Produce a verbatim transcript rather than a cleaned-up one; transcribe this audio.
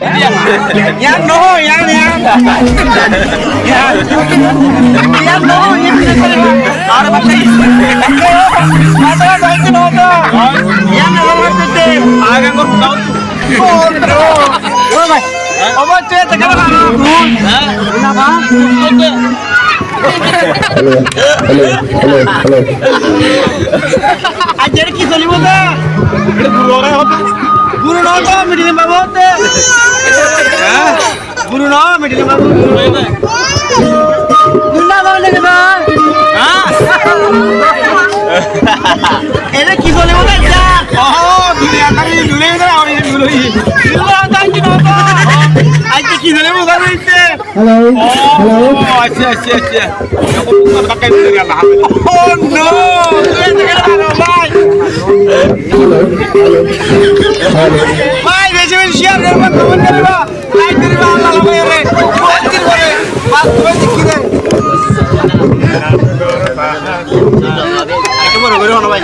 Yián no, yián, yián. Yián. Yián no, yián no. Ar bata. Masala saite no to. Yián no, yián no. Aage kor butao. Oh, no. Oh, bhai. Há? Abar tuí eta kene maro? Há? Na, bá. Hello, hello, hello, hello. Aijja ki solibo de? Guru no to, middle babu hote. Há? Guru no, middle babu. Guru no, middle babu. Há? Ere ki solibo de aijja? Oh, duniya tari duniya tari aur ye guru hi. Guru no to, aijja ki solibo de aijja? Hello. Oh, hello. Aiccha, aiccha, aiccha. Oh, no. Hello, hello, hello. Bhai, beci beci share goriba, comment goriba, like goriba, Allah Allah, bhai, re. Comment goriba. Bas, bas, ki re? Ekটু বড় করে হনো ভাই।